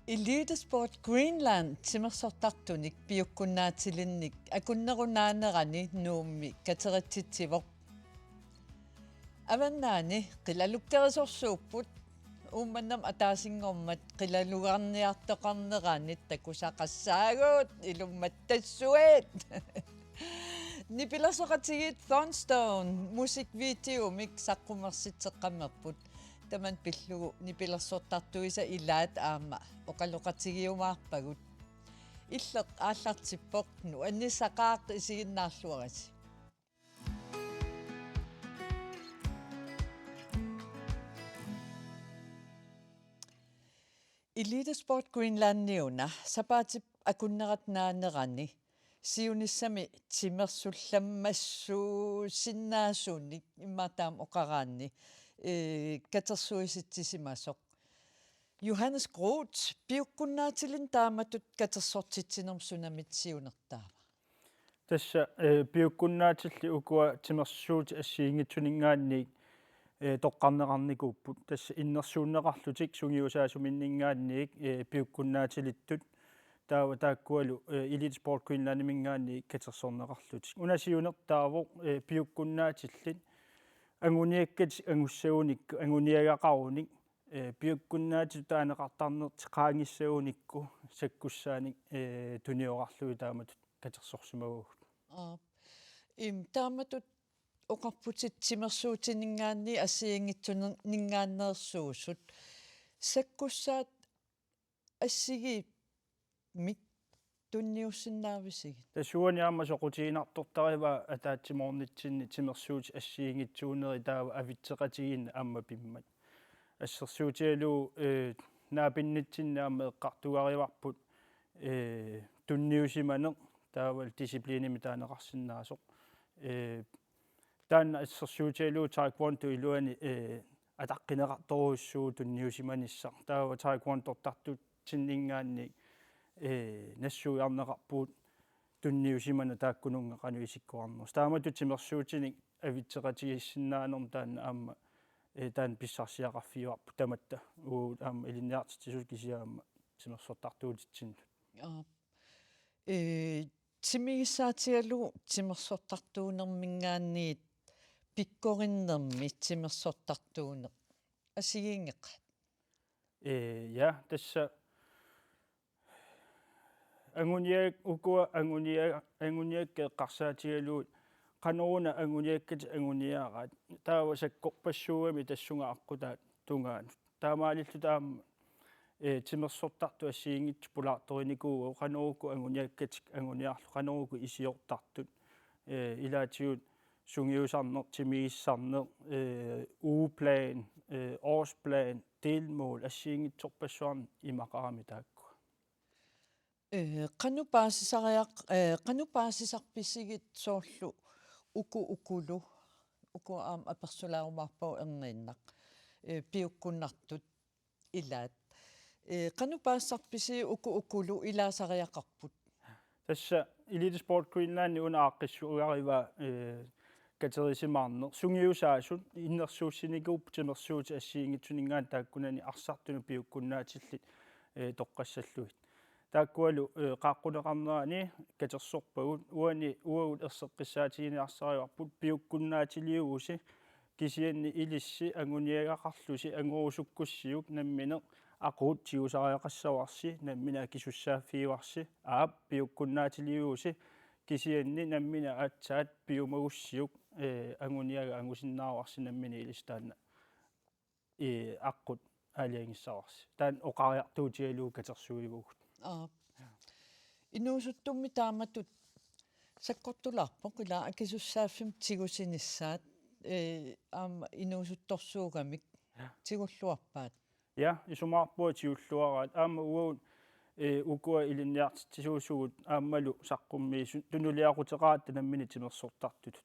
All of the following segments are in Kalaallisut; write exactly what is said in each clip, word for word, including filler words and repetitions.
Elite Sport Greenland timersortartunik piukkunnaatilinnik akunnerunaanerani Nuummi kateritsitsivoq. Avannaani qilalukkerisorsuupput, Uummannamut ataasinngormat qilalugarniartoqarneranit takusaqassaagut, ilummat tassuit. Nipilersoqatigiit Thornstone musikvideomik saqqummersitseqqammerput. Tamanna pillugu nipilersortartuisa ilaat aamma oqaloqatigiumaarpagut. Illeq aallartippoq, nuannisaqaaq, isiginnaarluarisi. Elite Sport Greenlandiuna sapaatip akunnerata naanerani siunissami timersullammassuusinnaasunik immaqa taama oqaraanni, ee, katersuisitsisimasoq. Johannes Groth, piukkunnaatilinnut taamatut katersortitsinermut sunamita siunertaava? Tassa, eh, piukkunnaatillit ukua timersuutit assigiinngitsuninngaanniit, eh, toqqarneqarnikuupput. Tassa innersuunneqarlutik sungiusaasuminninngaanniit, eh, piukkunnaatilittut. Taava taakkualu, eh, Elite Sport Greenlandiminngaanniit katersorneqarlutik. Una siunertaavoq, eh, piukkunnaatillit anguniakkatik angussagunikku, anguniagaqarunik, eh, piukkunnaatitut taaneqartarnertik qaangissagunikku sakkussaanik, eh, tuniorarlugit taamatut katersorsimavagut. Aap. Im, taamatut oqarputit timersuutininngaanniit assigiinngitsuninngaanneersuusut. Sakkussaat assigiimmik tunniussinnaavisigit? Tassa uani aamma soqutiginartortarivaa ataatsimoornitsinni timersuutit assigiinngitsuunerit taava avitseqatigiinneq aamma pimmat. Assersuutigalugu, eh, naapinnitsinni aamma eqqartugarivarput, eh, tunniusimaneq taavalu disciplinimik taaneqarsinnaasoq. Eh, taanna assersuutigalugu taekwondo iluani, eh, ataqqineqartorujussuuvoq tunniusimanissaq. Taava taekwondortartutsinninngaanniit, eh, nassuiarneqarpugut tunniusimaneq taakkununnga qanoq isikkoqarnersoq. Taamatut timersuutinik avitseqatigiissinnaanermut taanna aamma, eh, taanna pissarsiaqarfigivarput tamatta. Uagut aamma ilinniartitsisut kisianni aamma timersortartuutitsinnut. Aap. Ee, timigissaatigalugu timersortartuunerminngaanniit pikkorinnermi timersortartuuneq assigiinngeqaat? Ee, ja, tassa anguniak-, ukua angunia-, anguniakkat eqqarsaatigalugit qanoruna anguniakkatik anguniaraat. Taava sakkorpassuugami tassunga aqqutaata tungaanut. Taamaalilluta aamma, eh, timersortartut assigiinngitsut pulaartorinikuuagut, qanorukku anguniakkatik anguniarlutik, qanorukku isiortartut, eh, ilaatigut sungiusarneq, timigissarneq, eh, ugeplan, eh, årsplan, delmål, assigiinngitsorpassuarnik imaqarami taakkua. Eh, qanoq paasisariaq-, eh, qanoq paasisarpisigit soorlu uku ukulu, uku aamma apersulaarumaarpagut erniinnaq, eh, piukkunnartut ilaat. Eh, qanoq paasisarpisigit uku ukulu ilaasariaqarput? Tassa Elite Sport Greenland una aaqqissuugarivaa, eh, katerisimaarneq. Sungiusaasut innersuussinikuupput timersuutit assigiinngitsuninngaanniit taakkunani arsartunut piukkunnaatillit, eh, toqqassallugit. Taakkualu, eh, qaaqquneqarnerani katersorpagut, uani uagut erseqqissaatigineqassarivarput piukkunnaatiliuvusi, kisianni ilissi anguniagaqarlusi angorusukkussiuk nammineq aqut tigusariaqassavarsi, nammineq akisussaaffigivarsi, aap, piukkunnaatiliuvusi, kisianni nammineq aatsaat piumagussiuk, eh, anguniagaq angusinnaavarsi nammineq ilissi taanna, eh, aqqut aalajangissavarsi. Taanna oqariartuutigalugu katersuivugut. Aap. Inuusuttummi taamatut sakkortulaarpoq, ila, akisussaaffimmi tigusinissaat, eh, aamma inuusuttorsuugamik. Ja. Tigulluarpaat? Ja, isumaqarpunga tigulluaraat. Aamma uagut, eh, ukua ilinniartitsisuusugut aammalu saqqummiisut tunuliaquteqaratta nammineq timersortartutut.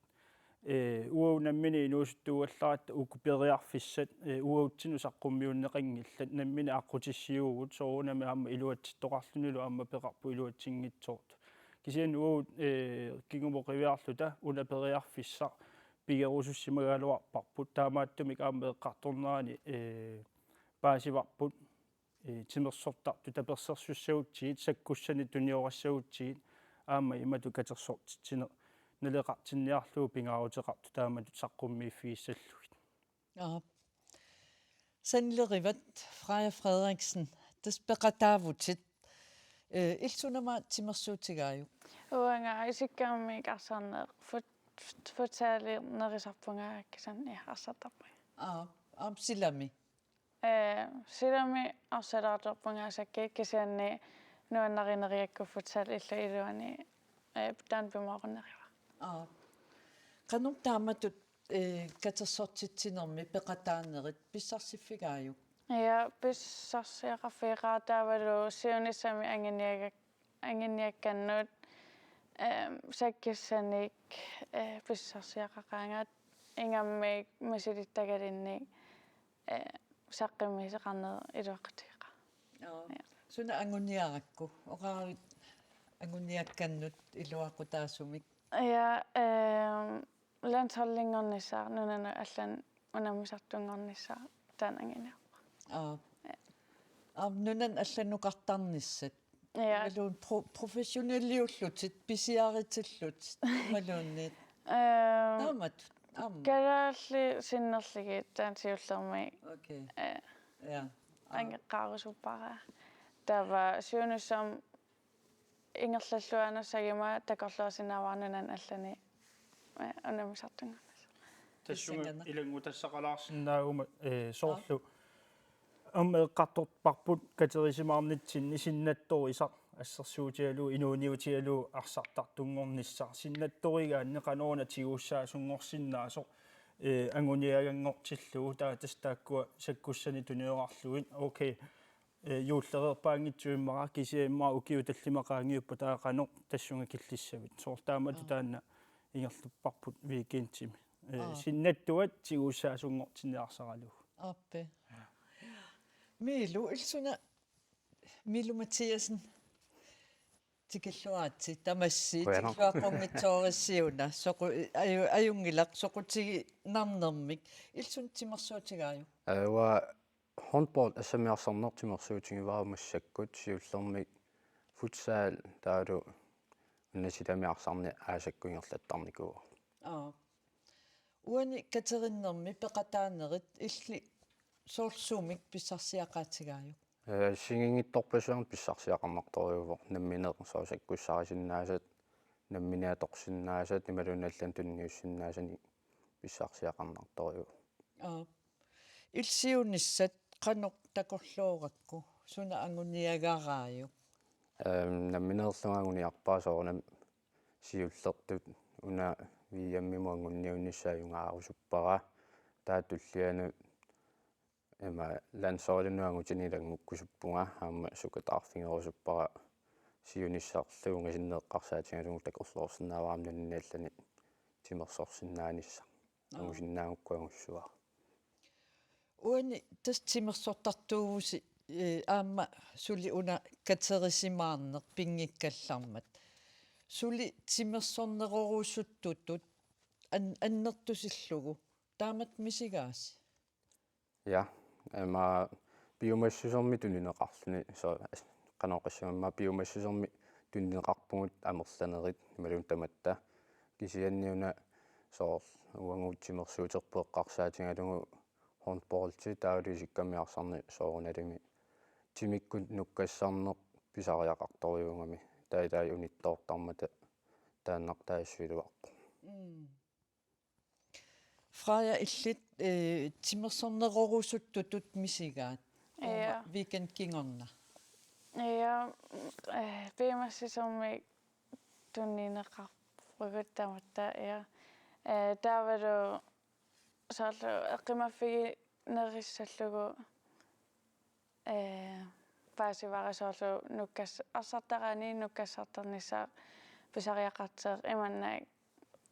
Eh, uagut nammineq inuusuttuuallaratta uku periarfissat, eh, uagutsinnut saqqummiunneqanngillat, nammineq aqqutissiuugut, soorunami aamma iluatsittoqarlunilu aamma peqarpoq iluatsinngitsoortut. Kisianni uagut, eh, kingumut qiviarluta una periarfissaq pigerusussimagaluarparput, taamaattumik aamma eqqartornerani, eh, paasivarput. ee, timersortartut tapersersussagutsigit, sakkussanik tuniorassagutsigit, aamma imatut katersortitsineq naleqartinniarlugu pingaaruteqartoq taamatut saqqummiiffigissallugit. Aap. Sanilerivat Freja Frederiksen, tassa peqataavutit. Ee, illit sunami timersuutigaajuk? Uanga isikkamik arsarneq fut-, fut-, futsalinerisarpunga kisianni arsartarpunga. Aap, aap, silami. Ee, silami arsalaartarpunga sakki kisianni nuannarineriakku futsal illu iluani, ee, taanna pimoorunnerivara. Aap. Qanoq taamatut, ee, katersortitsinermi peqataanerit pissarsiffigaajuk? Ja, pissarsiaqarfigaara taavalu siunissami anguniaga-, anguniakkannut, ehm, sakkissanik, eh, pissarsiaqaqaanga ingammik misilittagalinnik, eh, saqqummiussaqarneq iluaqutigeqaara. Joo. Ja. Suna anguniarakku? Oqaravit anguniakkannut iluaqutaasumik? Ja, ehm, landsholdinngornissaaq, nunanut allanut unammisartunngornissaaq taanna anguniarpara. Aap. Ja. Aap, nunanut allannukartarnissat. Ja. Imaluunniit pro-, professionelliullutit, pisiaritillutit, imaluunniit. Ehm, taamatut, aamma. Kalaallit sinnerlugit taanna siullermik. Okay. Eh, ja. Aap. Angajoqqaarusuppara. Taava siunissami ingerlalluarnassaguma takorluuinnarsinnaavara nunanut allanut, eh, unammisartunngornissaa. Tassunga pissanganaq. Ilanngutassaqalaarsinnaaguma, eh, soorlu. Aap. Aamma eqqartorparput katerisimaarnitsinni sinnattorisaq assersuutigalugu inuuniutigalugu arsartartunngornissaq. Sinnattorigaanni qanoruna tigussaasunngorsinnaasoq, eh, anguniaganngortillugu taava tassa taakkua sakkussanik tunioraarlugit. Okay. Eh, juullereerpaanngitsoq immaqa kisianni immaqa ukiut tallimat qaangiuppata taava qanoq tassunga killissavit. Soorlu taamatut. Aap. Taanna ingerlapparput weekendimi. Eh, aap. Sinnattuat tigussaasunngortinniarsaralugu. Aappi. Miilu, illit suna, Miilu Mathiassen. Tikilluaritsi, tamassi, qujanaq. Tikilluaqqunngitsoorissi una, soqu-, aju-, ajunngilaq, soqutiginarnermik, illit suna timersuutigaajuk? Ee, uanga håndbold assammiarsarneq timersuutigivara massakkut, siullermik futsal taavalu una silami arsarneq aasakkut ingerlattarnikuuvoq. Aap. Uani katerinnermi peqataanerit illit soorlu sumik pissarsiaqaatigaajuk? Ee, assigiinngitsorpassuarnik pissarsiaqarnartorujuuvoq, nammineq soorlu sakkussaarisinnaasat, nammineq atorsinnaasat, imaluunniit allanut tunniussinnaasanik pissarsiaqarnartorujuuvoq. Aap. Illit siunissat qanoq takorloorakku, suna anguniagaraajuk? Ehm, nammineerlunga anguniarpara soorunami siullertut una V M-imut anguniunnissaa ajugaarusuppara. Taava tullianut ima landsholdinut angutini ilanngukkusuppunga aamma sukataarfigerusuppara siunissarlu ungasinneeqqarsaatigalugu takorloorsinnaavara aamma nunanit allanit timersorsinnaanissaq. Aap. Angusinnaagukku angussavara. Uani tassa timersortartuuvusi, eh, aamma suli una katerisimaarneq pinngikkallarmat. Suli timersornerorusuttutut an-, annertusillugu. Taamatut misigaasi? Ja, ima piumassusermik tunineqarluni, soorlu as-, qanoq oqassaanga, ima piumassusermik tunineqarpugut amerlanerit imaluunniit tamatta. Kisianni una soorlu uagut timersuuterput eqqarsaatigalugu håndboldi taavalu isikkamik arsarneq soorunalimi timikkut nukkassarneq pisariaqartorujuugami, taava ilai unittoortarmata taannartaassuiluarpoq. Mm. Freja, illit, eh, timersornerorusuttutut misigaat. Uuma. Ja. Weekend kingorna. Ja, eh, piumassusermik tunineqarpugut tamatta, ja. Eh, taavalu soorlu eqqumaffiginerissallugu, eh, paasivara soorlu nukkas-, arsartaraanni nukkassartarnissaa pisariaqartoq imannak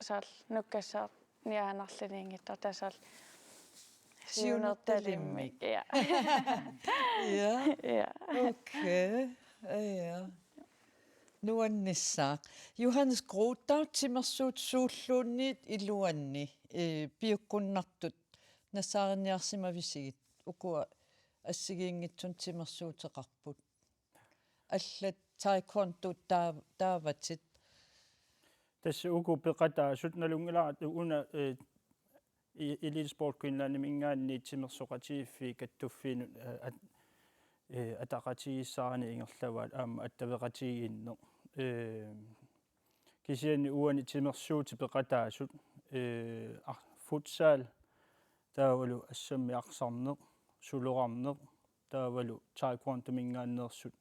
soorlu nukkassarniaannarluniinngitsoq taava soorlu siunertalimmik. Siunertalimmik. Ja. Ja. Ja. Okay. Ja. Nuannissaaq. Johannes Groth, timersuut suulluunniit iluanni, eh, piukkunnartut nassaarinniarsimavisigit ukua assigiinngitsunik timersuuteqarput. Allat taekwondo taa-, taavatit. Tassa uku peqataasut nalunngilara una, eh, i-, Elite Sport Greenlandiminngaanniit timersoqatigiiffiit kattuffiinut, eh, at-, eh, ataqatigiissaarani ingerlavaat aamma attaveqatigiinneq. Eh, kisianni uani timersuutit peqataasut, eh, ar-, futsal, taavalu assammi arsarneq, sulorarneq, taavalu taekwondominngaanneersut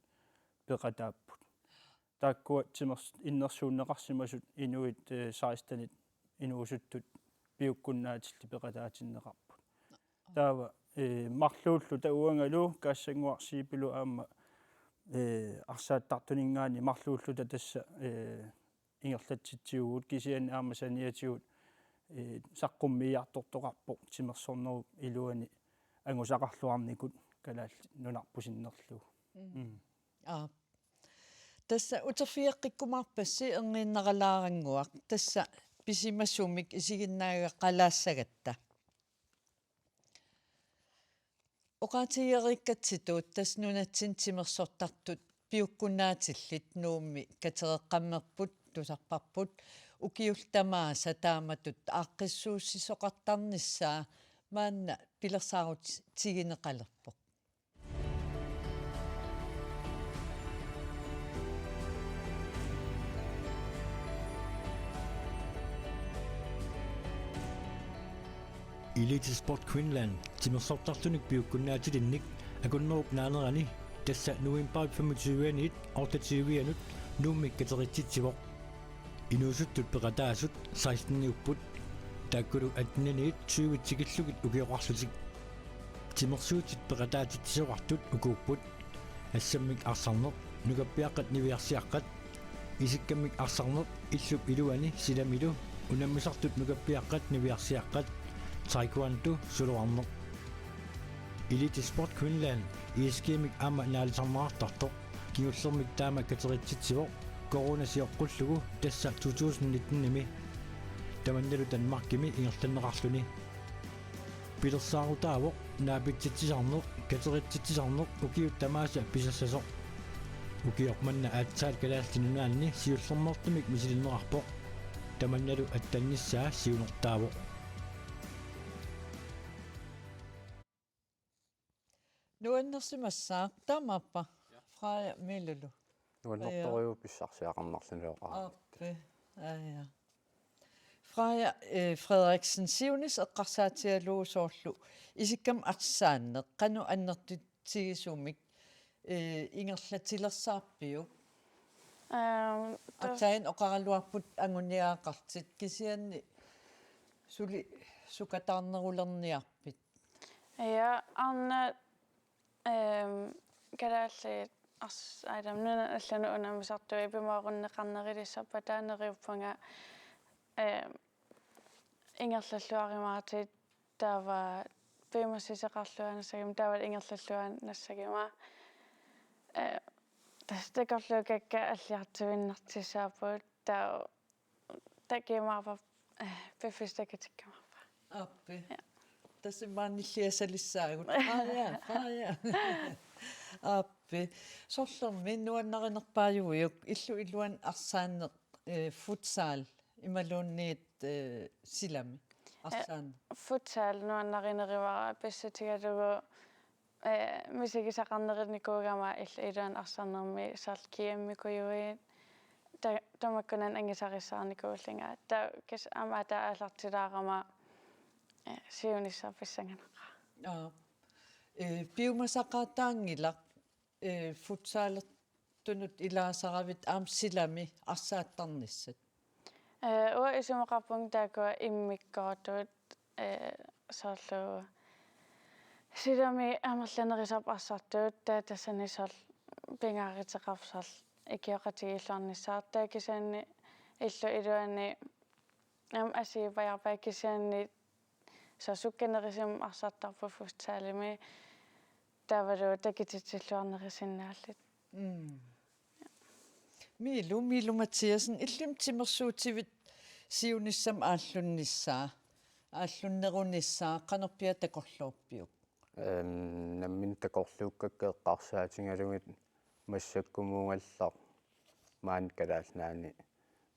peqataapput. Taakkua timers-, innersuunneqarsimasut inuit, eh, sekstenit inuusuttut piukkunnaatillit peqataatinneqarput. Taava, eh, marluulluta uangalu Kaassannguaq Zeebilu aamma, eh, arsaattartuninngaanniit marluulluta tassa, eh, ingerlatsitsivugut kisianni aamma saniatigut, eh, saqqummiiartortoqarpoq timersornerup iluani angusaqarluarnikut Kalaallit Nunarput sinnerlugu. Mm. Mm. Aap. Tassa uterfigeqqikkumaarpassi erniinnaralaarannguaq. Tassa pisimasumik isiginnaagaqalaassagatta. Oqaatigereerikkatsitut tassa nunatsinni timersortartut piukkunnaatillit Nuummi katereqqammerput tusarparput ukiullu tamaasa taamatut aaqqissuussisoqartarnissaa maanna pilersaarutigineqalerpoq. Elite Sport Greenland timersortartunik piukkunnaatilinnik akunnerup naanerani tassa novembarip femogtyve-anit otteogtyve-anut Nuummi kateritsitsivoq. Inuusuttut peqataasut seksteniupput, taakkulu atteniniit tyvet tikillugit ukioqarlutik. Timersuutit peqataatitsisoqartut ukuupput: assammik arsarneq, nukappiaqqat niviarsiaqqat, isikkammik arsarneq illup iluani silamilu unammisartut nukappiaqqat niviarsiaqqat, taekwondo, sulorarneq. Elite Sport Greenland I S G-mik aamma naalisarneqartartoq kingullermik taama kateritsitsivoq corona sioqqullugu tassa to tusind nitten-imi. Tamannalu Danmarkimi ingerlanneqarluni. Pilersaarutaavoq naapitsitsisarneq, kateritsitsisarneq ukiut tamaasa pisassasoq. Ukioq manna aatsaat Kalaallit Nunaanni siullermeertumik misilinneqarpoq. Tamannalu attannissaa siunertaavoq. Nuannersimassaaq, taamaappa. Freja Melulu. Nuannertorujuuvoq pissarsiaqarnarluni oqareernitta. Aappi. Aa, ja. Freja, eh, Frederiksen, siunissaq eqqarsaatigalugu soorlu isikkamik arsaanneq qanoq annertutigisumik, eh, ingerlatilersaarpiuk? Ehm, tas- Aatsaat oqaraluarput anguniagaqartit kisianni suli sukataarnerulerniarpit? Ja, arnat, ehm, kalaallit ars-, aidam nunat allanut unammisartui pimoorunneqarnerulissappat taava neriuppunga, ehm, ingerlalluarumaatit taava piumassuseqarluarnassaguma taava ingerlalluarnassaguma. Eh, tassa takorluukkakka alliartuinnartussaapput taava takimaappa, eh, piffissaq takutikkumaarpara. Aappi. Ja. Tassa maanilliasalissaagut. Aa, ja, aa, ja. Aappi. Sorlermi nuannarinerpaajuiuk illup iluani arsaanneq, eh, futsal imaluunniit, eh, silami arsaanneq? Eh, futsal nuannarinerivara pissutigalugu, eh, misigisaqarnerinikuugama illup iluani arsarnermi soorlu G M-ikujuit ta-, tamakkunani angusarissaarnikuullunga. Taava kis-, aamma taava aallartilaarama, eh, siunissaq pissanganaqaaq. Aap. Eh, piumasaqaataanngilaq, eh, futsalertunut ilaasaravit aamma silami arsaattarnissat? Eh, uanga isumaqarpunga taakkua immikkoortut, eh, soorlu silami amerlanerusarput arsartut, taava tassani soorlu pingaaruteqarpoq soorlu ikioqatigiilluarnissaat, taava kisianni illup iluani aamma assigiipajaarpara kisianni soorlu sukkanerusumik arsartarput futsalimi taavalu takutitsilluarnerusinnaallutik. Mm. Miilu, Miilu Mathiassen, illimmi timersuutivit siunissami aallunnissaa, aallunnerunissaa, qanorpiaq takorloorpiuk? Ehm, nammineq takorluukkakka eqqarsaatigalugit massakkumut uungalli maani Kalaallit Nunaanni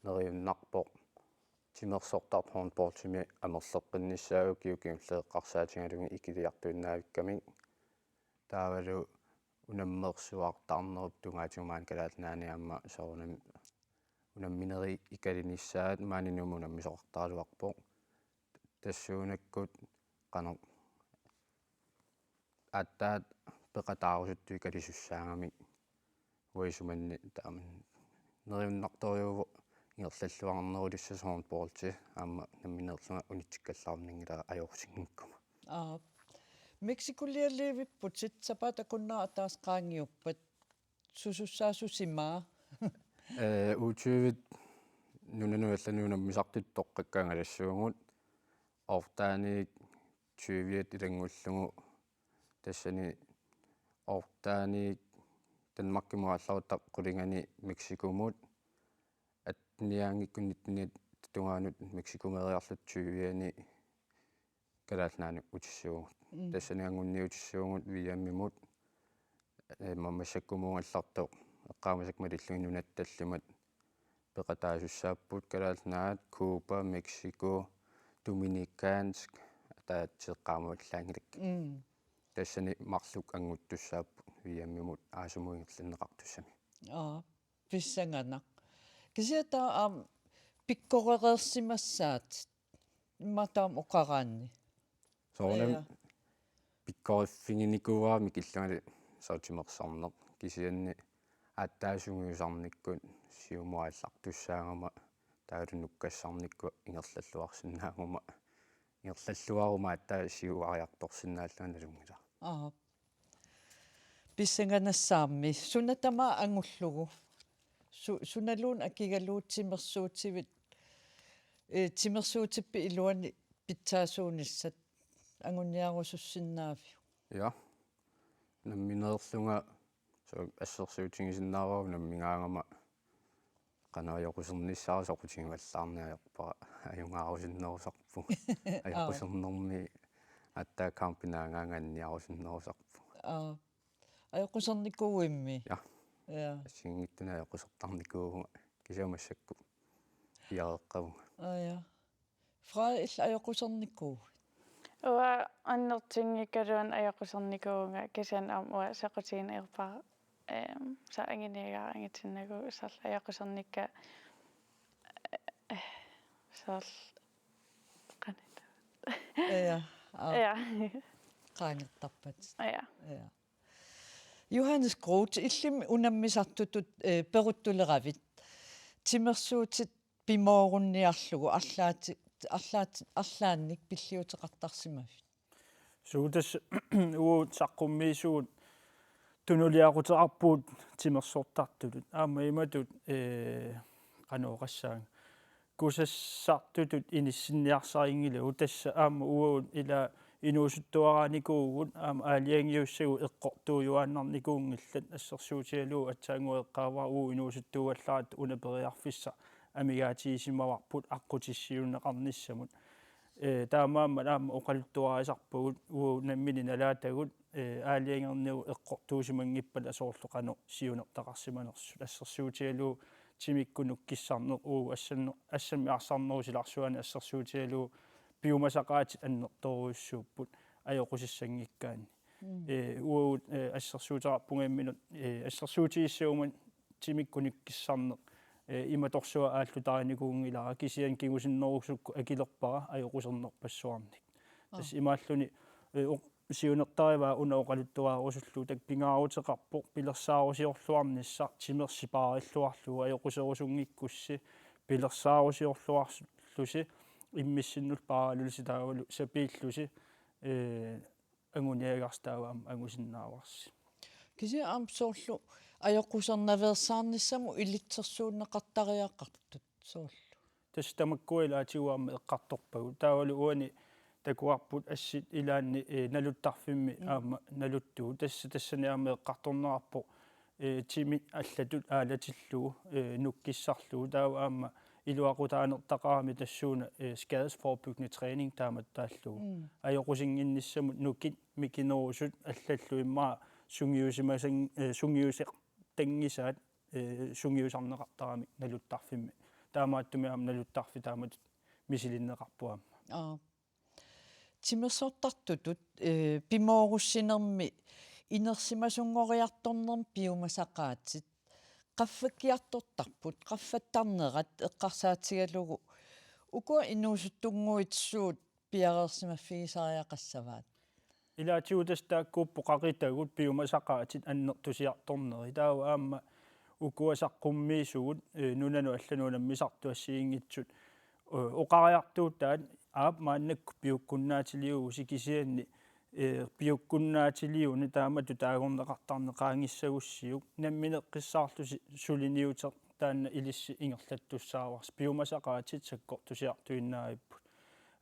neriunnarpoq timersortartut håndboldimi amerleqqinnissaa ukiut kingulliit eqqarsaatigalugit ikiliartuinnaavikkamik. Taavalu unammersuartarnerup tungaatigut maani Kalaallit Nunaanni aamma soorunami unamminerit ikalinissaat maani Nuummi unammisoqartaraluarpoq. Tassuunakkut qanoq aatsaat peqataarusuttut ikalisussaagami uanga isumanni taama neriunnartorujuuvoq ingerlalluarnerulissasoq håndboldi aamma nammineerlunga unitsikkallarunanngilara ajoqusinngikkuma. Aap. Mexicolialiivipputit sapaatip akunnera ataaseq qaangiuppat susussaasut simaa? Ee, U tyve nunanut allanut unammisartutut toqqakka angalassuugut. Oortaaniit tyviat ilanngullugu tassani oortaaniit Danmarkimut aallarutta qulinganni Mexicomut. Attenianngikkunik nittenit tungaanut Mexicomeeriarluta tyviani Kalaallit Nunaannut utissuugut. Mm. Tassani angunniutissuugut V M-imut. Ee, ma-, massakkumut uungallartoq eqqaamasakka malillugit nunatta tallimat peqataasussaapput Kalaallit Nunaat, Cuba, Mexico, Dominikansk, ataatsip eqqaamallaanngilakka. Mm. Tassani marluk annguttussaapput V M-imut aasumut ingerlanneqartussamik. Aa, pissanganaq. Kisianni taava aamma pikkorereersimassaatit immaqa taama oqaraanni. Soorunami. Ja. Pikkoriffiginikuuara mikillungali soorlu timersorneq. Kisianni aatsaat sungiusarnikkut siumut aallartussaaguma taavalu nukkassarnikkut ingerlalluarsinnaaguma. Ingerlalluaruma aatsaat siuariartorsinnaallunga nalunngilara. Aap. Pissanganassaammi. Suna tamaat angullugu? Su-, sunaluunniit akigalugu timersuutivit, ee, timersuutippit iluani pitsaasuunissat anguniarusussinnaaviuk? Ja. Nammineerlunga soorlu assersuutigisinnaavara unammigaangama qanoq ajoqusernissaa soqutigivallaarneq ajorpara, ajugaarusunnerusarpunga. Aap. Ajoqusernermi aatsaat kampit naagaangat anniarusunnerusarpunga. Aap. Ajoqusernikuuimmi? Ja. Ja. Assigiinngitsunik ajoqusertarnikuuvunga kisianni massakkut piareeqqavunga. Aa, ja. Frederik, illit ajoqusernikuuit? Uanga annertunngikkaluarlunga ajoqusernikuuvunga kisianni aamma uanga soqutigineq ajorpara, ehm, soorlu anguniagara angutinnagu soorlu ajoqusernikka, eh, soorlu qanoq. Ja, aap. Ja. Qaangertarpatit. Ja. Ja. Johannes Groth, illimmi unammisartutut, eh, peruttuleravit. Timersuutit pimoorunniarlugu arlaati-, arlaati-, arlaannik pilliuteqartarsimavit? Suu, tassa uagut saqqummiisugut tunuliaquteqarpugut timersortartutut. Aamma imatut, ee, qanoq oqassaanga. Kusassartutut inissinniarsarinngilagut, tassa aamma uagut ila inuusuttuaraanikuuvugut, aamma aalajangiussagut eqqortuujuaannarnikuunngillat, assersuutigalugu aatsaannguaq eqqaavara uagut inuusuttuugallartut una periarfissaq amigaatigisimavarput aqqutissiuunneqarnissamut. Ee, taamaammat aamma oqaluttuarisarpagut uagut nammineq nalaatagut, ee, aalajangernigut eqqortuusimanngippata soorlu qanoq siunertaqarsimanersut, assersuutigalugu timikkut nukkissarneq uagut assanner-, assammik arsarnerup silarsuani assersuutigalugu piumasaqaatit annertoorujussuupput ajoqusussanngikkaanni. Mm. Ee, uagut, ee, assersuuteqarpunga imminut, ee, assersuutigissaguma timikkut nukkissarneq, ee, imatorsuaq aallutarinikuunngilara kisianni kingusinnerusukkut akilerpara ajoqusernerpassuarnik. Aa. Tassa imaalluni, ee, oq-, siunertarivaa una oqaluttuarusullugu, taakku pingaaruteqarpoq pilersaarusiorluarnissaq timersi paarilluarlugu ajoquserusunngikkussi pilersaarusiorluarlusi immissinnullu paarilusi taavalu sapiillusi, ee, anguniagarsi taava aamma angusinnaavarsi. Kisianni aamma soorlu ajoqusernaveersaarnissamut ilitsersuunneqartariaqartut soorlu. Tassa tamakkua ilaatigut aamma eqqartorpagut. Taavalu uani takuarput assit ilaanni, ee, naluttarfimmi Mm. aamma naluttugut. Tassa tassani aamma eqqartorneqarpoq, ee, timi allatut aalatillugu, ee, nukkissarlugu. Taava aamma Iluaqutaanertaqarami tassuuna, eh, skadesforebyggende træning taamatut taallugu. Mm. Ajoqusinnginnissamut nukit mikinerusut allallu immaqa sungiusimasang-, eh, sungiusertanngisaat, eh, sungiusarneqartaramik naluttarfimmi. Taamaattumik aamma naluttarfik taamatut misilinneqarpoq aamma. Aa. Timersortartutut, eh, pimoorussinermi inersimasunngoriartornermi piumasaqaatit. Qaffakkiartortarput, qaffattarnerat eqqarsaatigalugu. Ukua inuusuttunnguit suut piareersimaffigisariaqassavaat? Ilaatigut tassa taakkuupput qaqitagut piumasaqaatit annertusiartornerit. Taava aamma ukua saqqummiisugut, eh, nunanut allanut unammisartut assigiinngitsut, eh, oqariartuutaat aap maannakkut piukkunnaatiliugusi kisianni, eh, piukkunnaatiliunit taamatut taagorneqartarneq qaangissagussiuk nammineqqissaarlusi suliniuteq taanna ilissi ingerlattussaavarsi piumasaqaatit sakkortusiartuinnaavipput.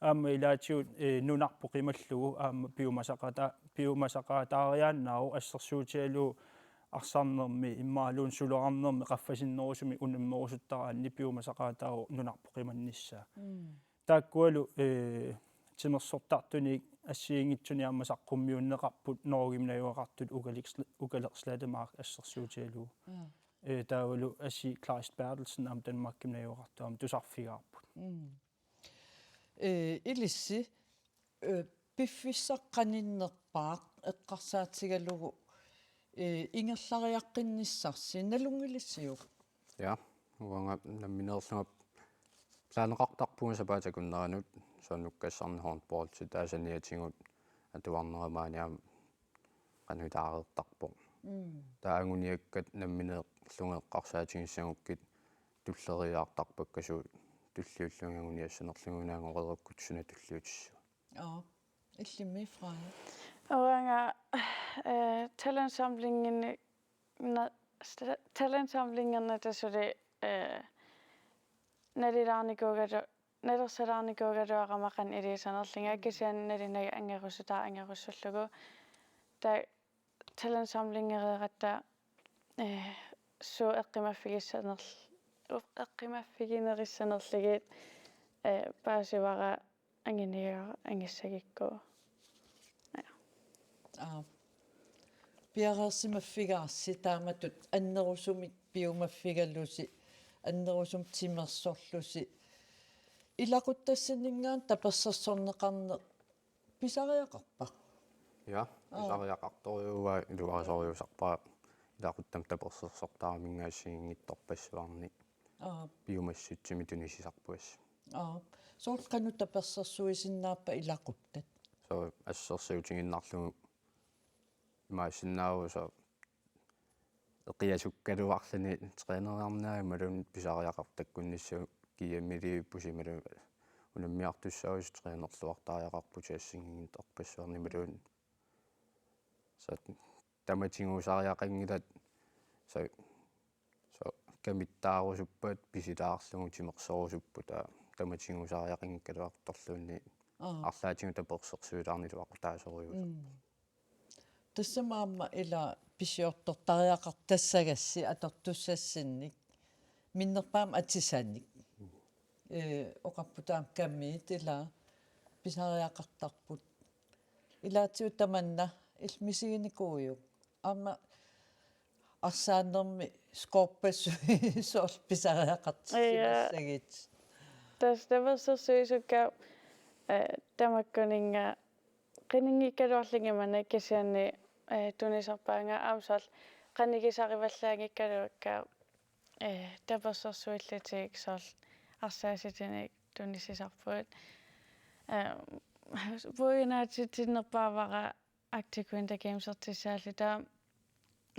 Aamma ilaatigut, eh, nunarput qimallugu aamma piumasaqata-, piumasaqaataariaannaavoq assersuutigalugu arsarnermi imaluunniit sulerarnermi qaffasinnerusumik unammerusuttaraanni piumasaqaataavoq nunarput qimannissaa. Mm. Taakkualu, eh, timersortartunik assigiinngitsunik aamma saqqummiunneqarput Norgemi najugaqartut Ukaleq-, Ukaleq Slettemark assersuutigalugu. Ja. Eh, taavalu assi Kleist Berthelsen aamma Danmarkimi najugaqartoq aamma tusarfigaarput. Mm. Eh, ilissi, eh, piffissaq qaninnerpaaq eqqarsaatigalugu, eh, ingerlariaqqinnissarsi nalunngilissiuk? Ja, uanga nammineerlunga planeqartarpunga sapaatip akunneranut soorlu nukkassarneq håndboldi, taava saniatigut atuarnera maani aamma qanoq ilaareertarpoq. Mm. Taava anguniakkat nammineerlunga eqqarsaatigissagukkit tulleriiaartarpakka suut tulliullugit anguniassanerlugit una angoreerukkut suna tulliutissavat. Aa, illimmi Freja? Uanga, eh, talentsamlingini-, na-, sta-, talentsamlingernata suli, eh, nalilaarnikuugalu-, nalersalaarnikuugaluarama qanoq iliuuseqarnerlunga, kisianni nalunagu angerusutaat angerussullugu. Taava talentsamlingereeratta, eh, suut eqqumaffigissanerl-, u-, eqqumaffiginerissanerlugit, eh, paasivara anguniagara angissagukku. Ja. Aa. Piareersimaffigaarsi taamatut annerusumik piumaffigalusi, annerusumik timersorlusi. Ilaquttassinninngaanniit tapersersorneqarneq pisariaqarpa? Ja, aa, pisariaqartorujuuvoq, iluarisoriusarpara ilaquttama tapersersortaraminnga assigiinngitsorpassuarnik. Aa. Piumassutsimik tunisisarput assut. Aa. Soorlu qanoq tapersersuisinnaappa ilaquttat? Soorlu assersuutigiinnarlugu imaassinnaavoq soorlu eqiasukkaluarluni træneriarneq imaluunniit pisariaqartakkunnissaat kiamiliippusi imaluunniit unammiartussaavusi trænerluartariaqarpusi assigiinngitsorpassuarnik imaluunniit. Soorlu tamatiguusariaqanngilat soorlu, soorlu kamittaarusuppat pisilaarlugu timersorusupput, taava tamatiguusariaqanngikkaluartorluunniit. Aa. Arlaatigut tapersersuilaarneq iluaqutaasorujuusarpoq. Mm. Tassami aamma ila pisiortortariaqartassagassi atortussassinnik minnerpaamik atisanik. Ee, oqarput aamma kamiit ila pisariaqartarput. Ilaatigut tamanna illit misiginikuuiuk? Aamma arsaanermi skorpassuit soorlu pisariaqartissimassagit. Ja. Tassa tapersersuisukka, eh, tamakkuninnga qininngikkaluarlunga maanna kisianni, eh, tunisarpaannga aamma soorlu qanigisarivallaanngikkaluakka, eh, tapersersuillutik soorlu arsaasitinik tunisisarput. Eh, puiunaatitinnerpaavara Arctic Winter Gamesertussaalluta,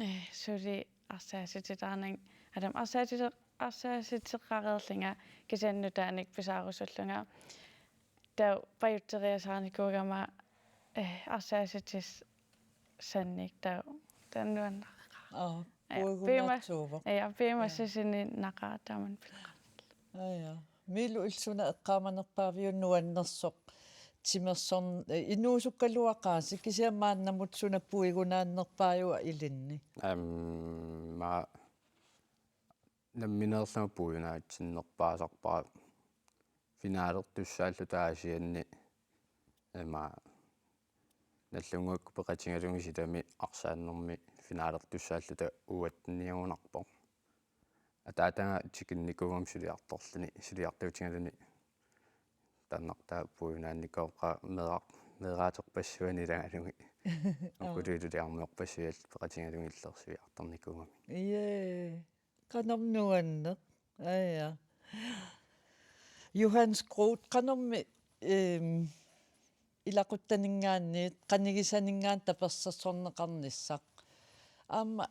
eh, suli arsaasititaarnanga, aamma arsaasite-, arsaasiteqareerlunga kisianni nutaanik pisaarusullunga. Taava pajutteriasaarnikuugama, eh, arsaasitissannik taava, taava nuannaqaaq. Aa, ja, puigunaatsuuvoq. Piuma-, ja, piumassusinnaqaaq taamani pileqarnerlugu. Aa, ja. Miilu, illit suna eqqaamanerpaaviuk nuannersoq timersorn-, eh, inuusukkaluaqaasi kisianni maannamut suna puigunaannerpaajuva ilinni? Aamma Nammineerlunga puiunaatsinnerpaasarpara finalertussaalluta Aasianni, ima, Nagdlungukkut peqatigalugit silami arsaannermi finalertussaalluta U attenniugunarpoq. Ataataga tikinnikuugami suliartorluni, suliartuutigaluni taannartaa puiunaannikooqaaq meeraq-, meeraaterpassuani ilagalugit. Aa. Ukuluillu iluliarmiorpassuillu peqatigalugit illersuiartarnikuugami. Ee. Qanormi nuanneq. Aja. Johannes Groth, qanormi, ehm, ilaquttaninngaanniit, qanigisaninngaanniit tapersersorneqarnissaq. Aamma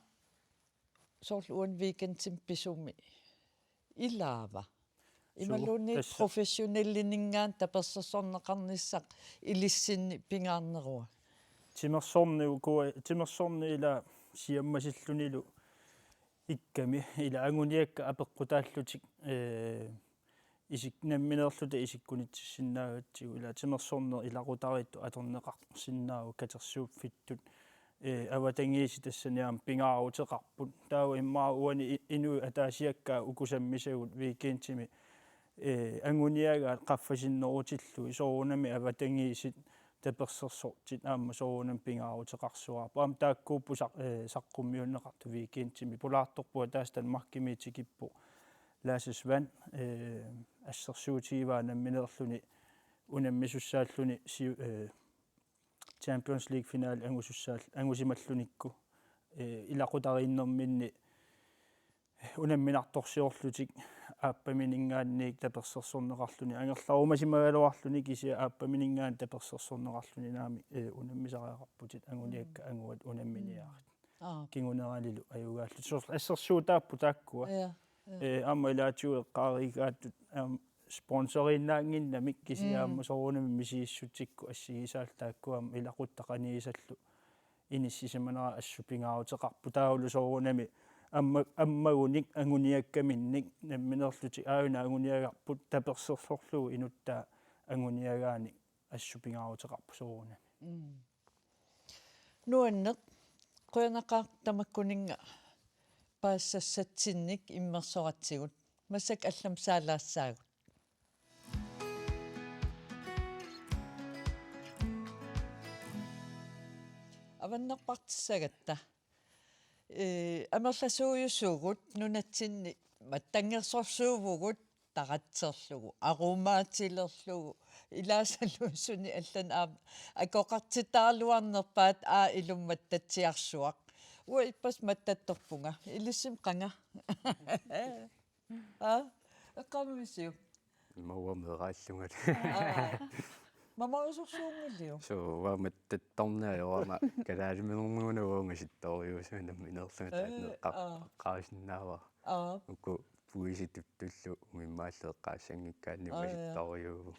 soorlu uani weekendimi pisumi ilaava. Suu, imaluunniit tassa. Professionellininngaanniit tapersersorneqarnissaq ilissinni pingaarnerua. Timersorneq uku-, timersorneq ila siammasillunilu ikkami, ila anguniakkat apeqqutaallutik, ee, isik-, nammineerluta isikkunitsissinnaagatsigu, ila timersorneq ilaqutariittut atorneqarsinnaavoq katersuuffittut, ee, avatangiisit tassani aamma pingaaruteqarput. Taava immaqa uani i-, inuit ataasiakkaat uku sammisagut weekendimi, ee, anguniagaat qaffasinnerutillugit soorunami avatangiisit tapersersortit aamma soorunami pingaaruteqarsuaarput. Aamma taakkuupput saq-, ee, saqqummiunneqartut weekendimi. Pulaartorput ataaseq Danmarkimi tikippoq Lasse Svane, ee, assersuutigivaa nammineerluni unammisussaalluni siu-, ee, Champions League finale angusussaal-, angusimallunikku, ee, ilaqutariinnerminni unamminartorsiorlutik aappamininngaanniit tapersersorneqarluni, angerlarumasimagaluarluni kisianni aappamininngaanniit tapersersorneqarluni naamik, ee, unammisariaqarputit anguniakkat anguat unamminiarit. Aa. Kinguneralilu ajugaallutik. Soorlu assersuutaapput taakkua. Ja, ja. Ee, aamma ilaatigut eqqaariikaattut, aamma sponsoriinnaannginnamik kisianni Mm. aamma soorunami misigissutsikkut assigisaallu taakkua aamma ilaquttat qanigisallu inissisimanera assut pingaaruteqarpoq taavalu soorunami amma-, ammagunik anguniakkaminnik nammineerlutik aajuna anguniagarput tapersersorlugu inuttaa anguniagaanik assut pingaaruteqarpoq soorunami. Mm. Nuanneq, qujanaqaaq tamakkuninnga paassassatsinnik immersoratsigut. Massakkut allamik saalaassaagut. Avannarpartissagatta. Ee, amerlasuujusugut nunatsinni mattanngersorsuuvugut taratserlugu, arumaatilerlugu, ilaasalu suni allanut aamma akoqartitaraluarnerpaat aa ilumut mattatsiarsuaq. Uanga ippassaq mattattorpunga, ilissinnut qanga. Aa, eqqaamavisiuk? Immaqa uanga meeraallungali. Aa. Mamarisorsuunngiliuk? Suu, uanga mattattorneq ajorama kalaaliminermut una uanga ungasittorujuusua nammineerlunga taanna. Ee, eqqar-, aa. Eqqaasinnaavara. Aa. Uku puisip tuttullu umimmaallu eqqaassanngikkaanni. Aa, ja. Ungasittorujuuvugut.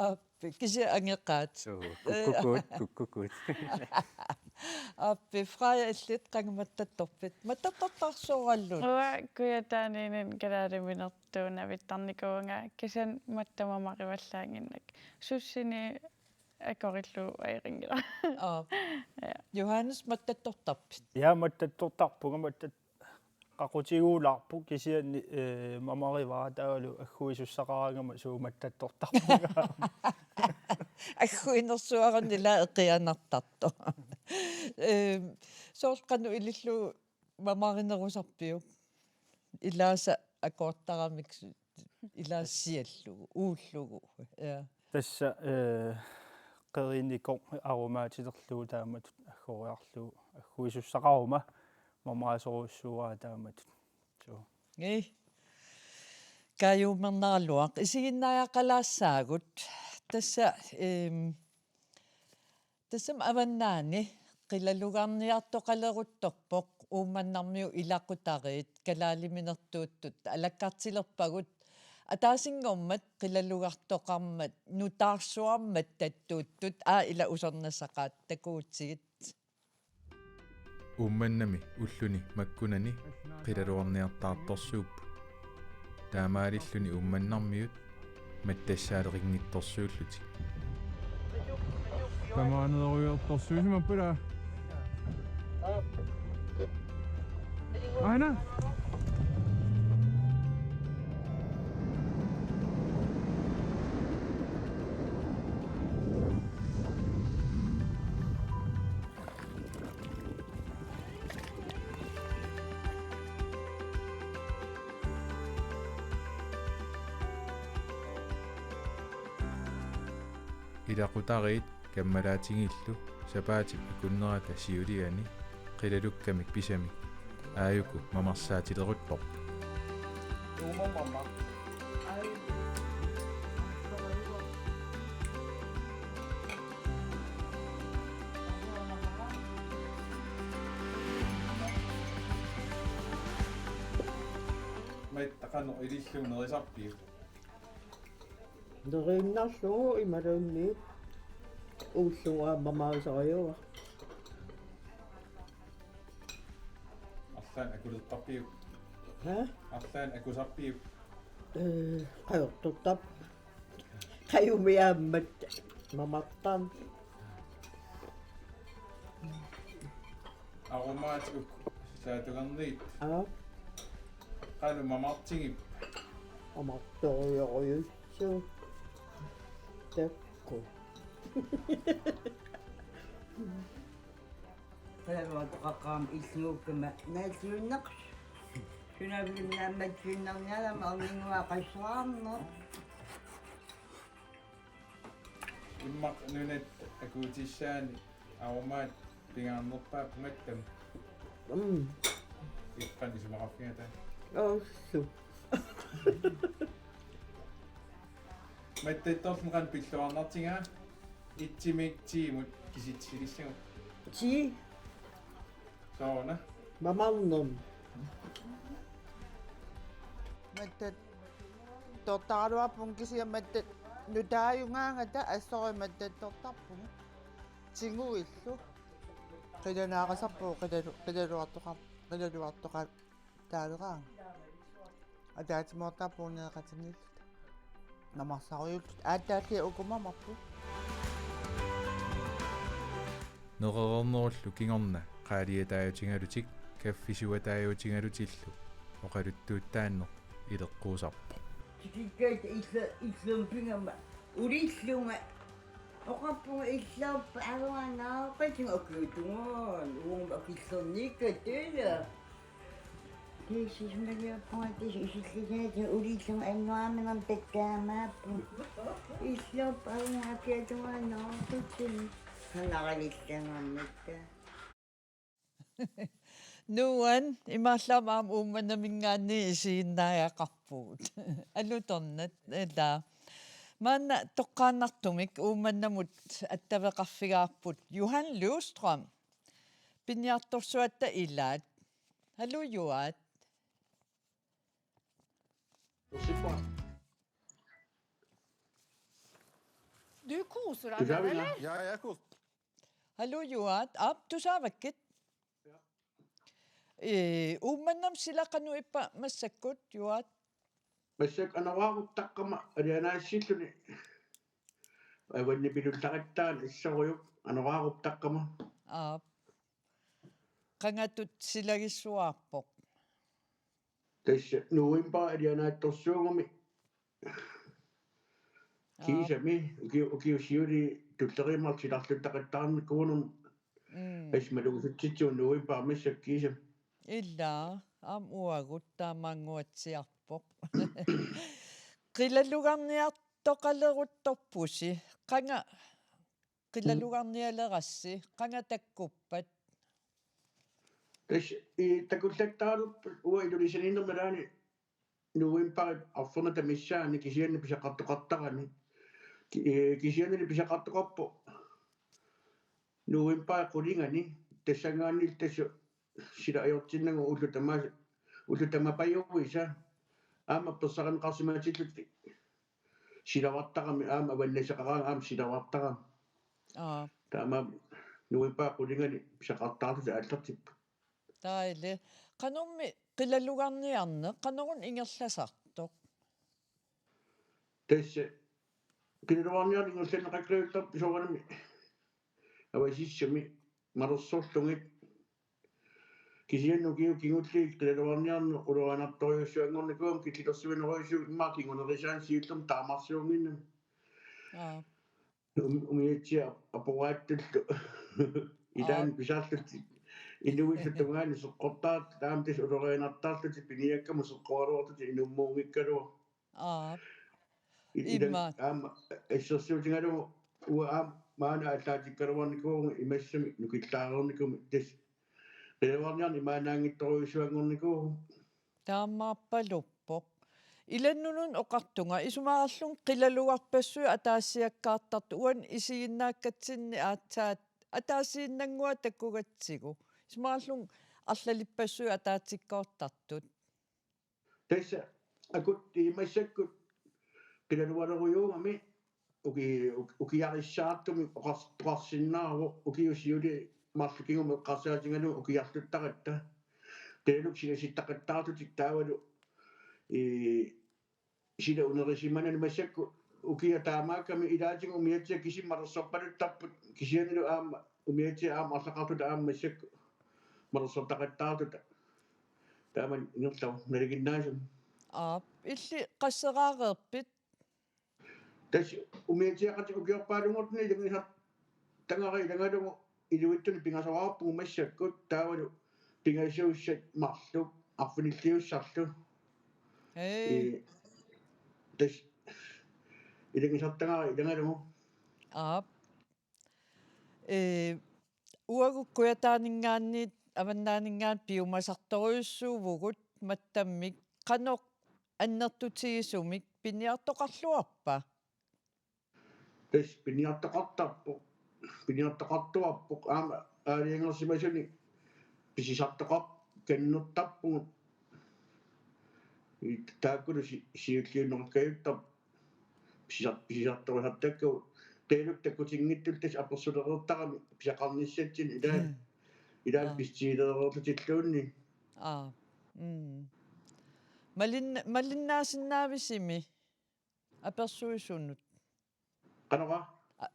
Aappi, kisianni angeqaat. Suu, ee, kukkukuut, kukkukuut. Aappi, Freja, illit qanga mattattorpit? Mattattortarsuugallu. Uanga kujataaniinninni kalaaliminertut navittarnikuuvunga, kisianni mattat mamarivallaannginnakku. Sussini akorillugu ajorinngilara. Aa. Ja. Johannes, mattattortarpit? Ja, mattattortarpunga, mattat-, qaqutiguulaarpoq kisianni, ee, mamarivara taavalu agguisussaqaraangama suut mattattortarpunga. Agguinersuaruni ila eqianartartoq. Ee, soorlu qanoq ilillugu mamarinerusarpiuk? Ilaasa akoortaramik su-, ilaasa siallugu, uullugu. Ja. Tassa, ee, qerinikoq arumaatilerlugu taamatut aggoriarlugu agguisussaqaruma mamarisorujussuuara taamatut. Suu. Ee. Kaajuummernaraluaq. Isiginnaajaqalaassaagut. Tassa, eem, tassami avannaani qilalugarniartoqaleruttorpoq Uummannarmiut ilaqutariit kalaaliminertuuttut alakkartilerpagut ataasinngormat qilalugartoqarmat nutaarsuarmat tattuuttut, aa, ila usornassaqaat, takuutsigit. Uummannami ulluni makkunani qilalugarniartaartorsuupput. Taamaalilluni Uummannarmiut mattassaaleqinngitsorsuullutik. Tamaanerujoortorsuusimapput ila. Aana. Ilaqutariit kammalaatigiillu sapaatip akunnerata siuliani qilalukkamik pisamik aajuku mamarsaatileruttorpoq. Matta qanoq ilillugu nerisarpiuk? Neriinnarlugu imaluunniit uullugu aamma mamaasariuara. Arlaannik akulertarpiuk? Ha? Arlaannik akusarpiuk? Ee, qajortortarpoq. Qajumik aamma mamartarneq. Arumaatikuk saatugarniit. Aa. Qanoq mamartigipput? Amartorujorujussuuvoq. Takku. Qilaluartoqaqqaarama illuukkama naalliuinnarlugu. Sunaaffa naammatsiinnarniarama orninnguaqassuarneq. Immaqa nunat akuutissaanni arumaat pingaarnerpaat mattam. Mm. Iqqan isumaqarfigata. Oossu. Mattattorlu qanoq pilluarnartigaa? Etimiit tiimut kisitsilissagut. Ti. Sooruna? Mamarnermut. Mattattortaraluarpunga kisianni mattat nutaajugaangata assorujuk mattattortarpunga. Tiguillu. Qilanaaqasarpugut qilalu-, qilaluartoqar-, qilaluartoqar- Taaleraanga. Ataatsimoortarpugut nereqatigiilluta. Namarsarujulluta. Aatsaalli uku mamarput. Nerereernerullu kingorna qaaliataajutigalutik kaffisuataajutigalutillu oqaluttuuttaanneq ileqquusarpoq. Tikikkaat illa-, illuum pigama ulillunga. Oqarpunga illoorpa aruanaaqqatinga akiutungaan uuma akillorniikkatta ila. Tiisismaliorpunga tiis isillisaati ulillunga annuarminermi takkaamaapput. Illoorpa aruanaa akiutungaannaartutsinni. Sanaralillangaarnitta. Nuan, imaallaat aamma Uummannaminngaanniit isiginnaajaqarpugut. Alutornaq, ila. Maanna toqqaannartumik Uummannamut attaveqarfigaarput Johan Løvstrøm. Piniartorsuatta ilaat. Hallo, Joat. Du kuusuraa, Tusaavina? Nalale? Ja, jeg er god. Hallo, Joat. Aap, tusaavakkit. Ja. Ee, Uummannamut sila qanoq ippa massakkut, Joat? Massakkut anoraaruttaqqama alianaassilluni. Avanni pilullaqattaani assorujuk anoraaruttaqqama. Aap. Qangatut silagissuaarpoq? Tassa november alianaatsorsuugami. Aap. Kiisami, ukiu-, ukiut siuliini tulleriiaat silarluttaqattaarnikuunermi. Mm. Asmalugusutsitsiu november massakkut kiisami. Ila, aamma uagut taamaannguatsiarpoq. Qilalugarniartoqaleruttorpusi, qanga qilalugarnialerassi, qanga takkuppat? Tassa, i, takullattaalerput uanga Ilulissaniinnermi nalaani novembarip arfernata missaani kisianni pisaqartoqartarami. Ki-, ee, kisiannili pisaqartoqarpoq novembarip qulingani, tassanngaanniilli tassa sila ajortinnagu ullut tama-, ullut tamapajuisa aamma perseqarneqarsimatillutik silavartarami aamma avannassaqaraangat aamma silavartarami. Aa. Taamaammat novembarip qulingani pisaqartarlutik aallartipput. Dejligt. Qanormi qilalugarniarneq, qanoruna ingerlasartoq? Tassa qilalugarniarneq ingerlanneqaqqilluarpoq soorunami Avasissumi malersorlugit. Kisianni ukiut kingulliit qilalugarniarneq ulorianartorujussuanngornikuugami killilersuinerujussuuvoq immaqa kingunerisaanik siullermik taamarsuunnginnami. Aa. Um-, umiatsiaq aporaattullu. Ilaanni Aa. Pisarlutik. Inuillu tungaanut seqqortarlutik, taama tassa ulorianartarlutik, piniakkamut seqqoraluarlutik inummuunngikkaluarlutik. Aa. I-, ila-, Immaqa. Aamma assersuutigalugu uanga aamma maani aallaatikkaluarnikuuvunga imassami nukillaareernikuummat, tassa qilalugarniarneq imaannaanngitsorujussuanngornikuuvoq. Taamaappaluuppoq. Ilannunun oqartunga isumaqarlunga qilalugarpassuit ataasiakkaartartut, uani isiginnaakkatsinni aatsaat ataasiinnannguaq takugatsigu. Isumaqarlunga arlalippassuit ataatsikkoortartut. Tassa akut imassakkut qilalugaluarujuugami uki-, uk-, ukiarissaartumik oqars-, oqarsinnaavoq ukiut siuliini marluk kingumut eqqarsaatigalugu ukiarluttaratta. Taavalu silasittaqattaartutik taavalu, ii, sila unerisimanani massakkut ukiaq taamaakkami ilaatigut umiatsiat kisimik malersorpaluttarput, kisiannili aamma umiatsiat aamma arlaqartut aamma massakkut malersortaqattaartut. Taamani ingerlavoq nalinginnaasumik. Aap, illit qasseraareerpit? Tassa umiatsiaqatik ukiorpaalunngortuni ilanngusartagara ilagalugu iluitsunik pingasoraarpugut massakkut taavalu pingasuussat marluk arfinilliussarlu. Ee. Ee, tassa ilanngusartagara ilagalugu. Aap. Ee, uagut Kujataaninngaanniit Avannaaninngaanniit piumasartorujussuuvugut mattammik, qanoq annertutigisumik piniartoqarluarpa? Tassa piniartoqartarpoq, piniartoqartuarpoq aamma aalajangersimasunik pisisartoqar-, kannertarpugut. Taakkulu si-, siulliunneqakkajuttarput pisisar-, pisisartorisartakkagut. Taavalu takutinngitsut tassa apersulereertarami pisaqarnissatsinnik ilaa-, Mm. ilaa Aa. Pisilereerlutilluunniit. Aa. Mm. Malin-, malinnaasinnaavisi apersuisunut? Qanoq? A-,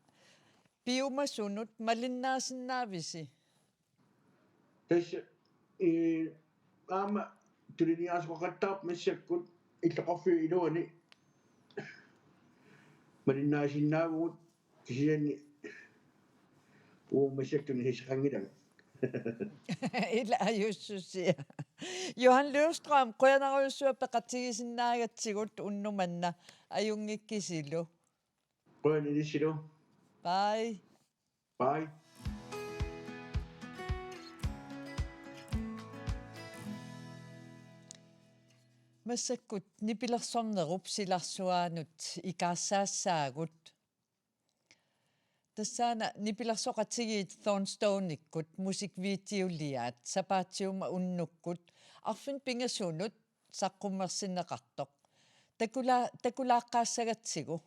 piumasunut malinnaasinnaavisi? Tassa, ee, aamma tuliniaasoqaqattaarpoq massakkut illoqarfiup iluani malinnaasinnaavugut kisianni uagut massakkut tunisaqanngilanga. Ila ajussusia. Johan Løvstrøm, qujanarujussuaq peqatigisinnaagatsigut unnuk manna, ajunngikkisilu. Qujan ilissilu. Bye. Bye. Massakkut nipilersornerup silarsuaanut ikaassaassaagut. Tassaana nipilersoqatigiit Thornstone-ikkut musikvideoliaat sapaatiummat unnukkut arfineq-pingasunut saqqummersinneqartoq. Takula-, takulaaqqaassagatsigu.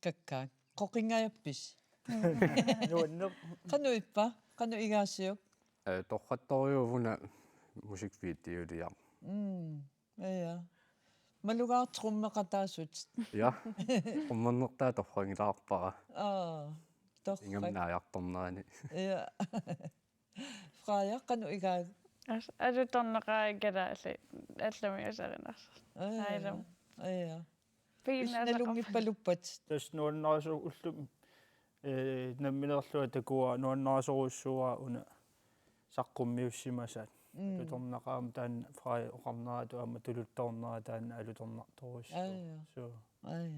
Kakkaak. Qoqingajappisi? Nuanneq. Qanoq ippa? Qanoq igaasiuk? Eh, torrattorujuuvoq una musikvideoliaq. Mm. Ja. Malugaartoq trommeqataasut. Ja. Trommernertaa torrangilaarpara. Aa. Torrak. Ingammik naajartornerani. Ja. Freja, qanoq igaajuk? As, alutornaqaaq kalaallit allamik asarinersoq. Aa, ja. Ailum. Ja. Piginnaasaqarpoq. Nalunngippalupput. Tassa nuannarisorujussuuvoq, eh, namminerlunga takuara nuannarisorujussuuara una saqqummiussimasaat. Mm. Alutornaqaaq aamma taanna Freja oqarneratut aamma tuluttoornera taanna alutornartorujussuuvoq. Aa, ja. So. Aa, ja.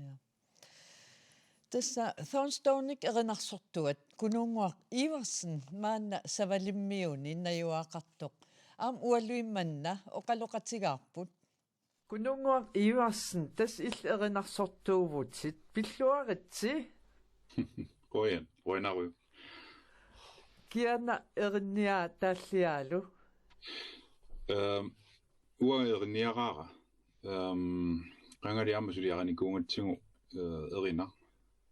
Tassa Thornstonenik erinarsortuat Kunuunnguaq Iversen maanna Savalimmiuni najugaqartoq. Aamma ualuit manna oqaloqatigaarput. Kunuunnguaq Iversen, tassa illit erinarsortuuvutit, pilluaritsi. Qujan, qujanarujussuaq. Kiana erinniaa taalliaalu? Ehm, uanga erinniaraara. Ehm, qangali aamma suliarinikuugatsigu, eh, erinaq.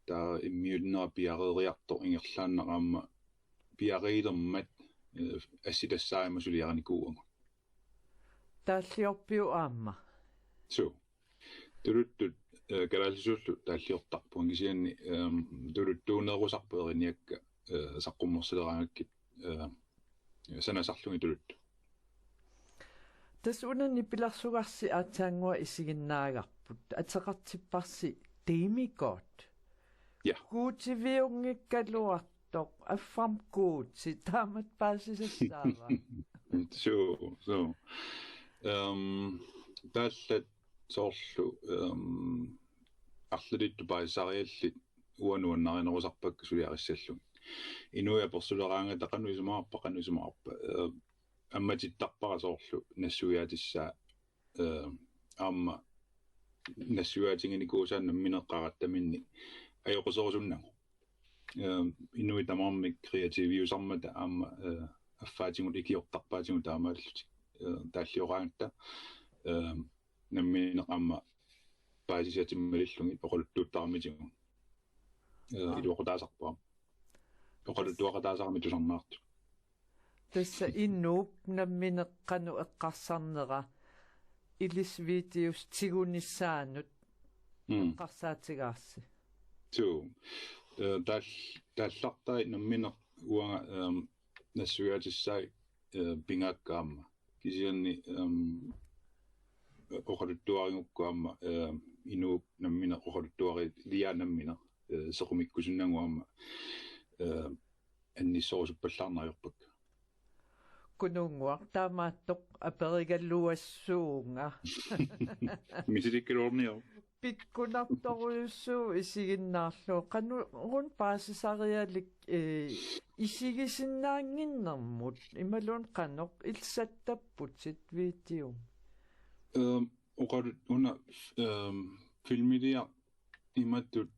Taava immiunnera piareeriartoq ingerlaannaq aamma piareermat, eh, assitassaarmat suliarinikuuagut. Taalliorpiuk aamma? Suu. Tuluttut, eh, kalaallisuullu taalliortarpunga kisianni, ehm, tuluttuunerusarput erinniakka, eh, saqqummersileraangakkit, eh, sanasarlugit tuluttut. Tassa una nipilersugarsi aatsaannguaq isiginnaagarput. Ateqartipparsi Demigod. Ja. Guutiviunngikkaluartoq, affam guuti, taamatut paasisassaava? Suu, suu. Ehm, taallat soorlu, ehm, arlalittut paasisariallit uanga nuannarinerusarpakka suliarissallugit. Inuit apersuleraangata qanoq isumaqarpa, qanoq isumaqarpa. Ehm, ammatittarpara soorlu nassuiaatissaa, eh, aamma nassuiaatiginikuusaa nammineq qarattaminni ajoquserusunnagu. Eh, inuit tamarmik kreativiusarmata aamma, eh, affaatigut ikiortarpaatigut taamaallutik. Eh, taallioraangatta, eh, nammineq aamma paasisatik malillugit oqaluttuuttaramitigit. Eh, aa, iluaqutaasarput aamma. Oqaluttuaqataasarami tusarnaartut. Tassa inuup nammineq qanoq eqqarsarnera ilissi videosi tigunissaanut. Mm. Eqqarsaatigaassi. Suu. Eh, taal-, taallartai nammineq uanga, ehm, nassuiaatissaat, eh, pigaakka aamma. Kisianni, ehm, oqaluttuarigukku aamma, ehm, inuup nammineq oqaluttuariliaa nammineq, eh, sequmikkusunnagu aamma, eh, annissorusuppallaarneq ajorpakka. Kunuunnguaq, taamaattoq aperigaluassuunga. Misilikkaluarniaruk. Pikkunartorujussuuvoq isiginnaarlugu. Qanoruna paasisarialik, eh, isigisinnaannginnermut, imaluunniit qanoq ilsattapputit videomi? Ehm, oqalut-, una, ehm, filmiliaq imatut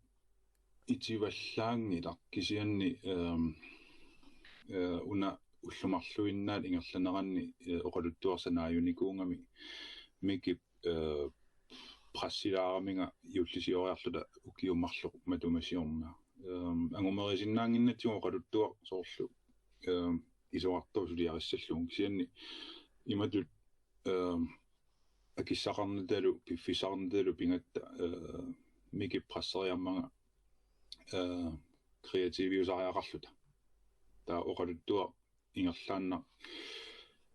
itivallaanngilaq kisianni, ehm, eh, una ullut marluinnaat ingerlaneranni, eh, oqaluttuaq sanaajunikuugami Mikip, eh, pressilaaraminga juullisioriarluta ukiut marluk matuma siorna. Ehm, angumerisinnaannginnatsigu oqaluttuaq soorlu, ehm, isorartoq suliarissallugu. Kisianni imatut, ehm, akissaqarnatalu, piffissaqarnatalu pigatta, eh, Mikip presseriarmanga, eh, kreativiusariaqarluta. Taava oqaluttuaq ingerlaannaq,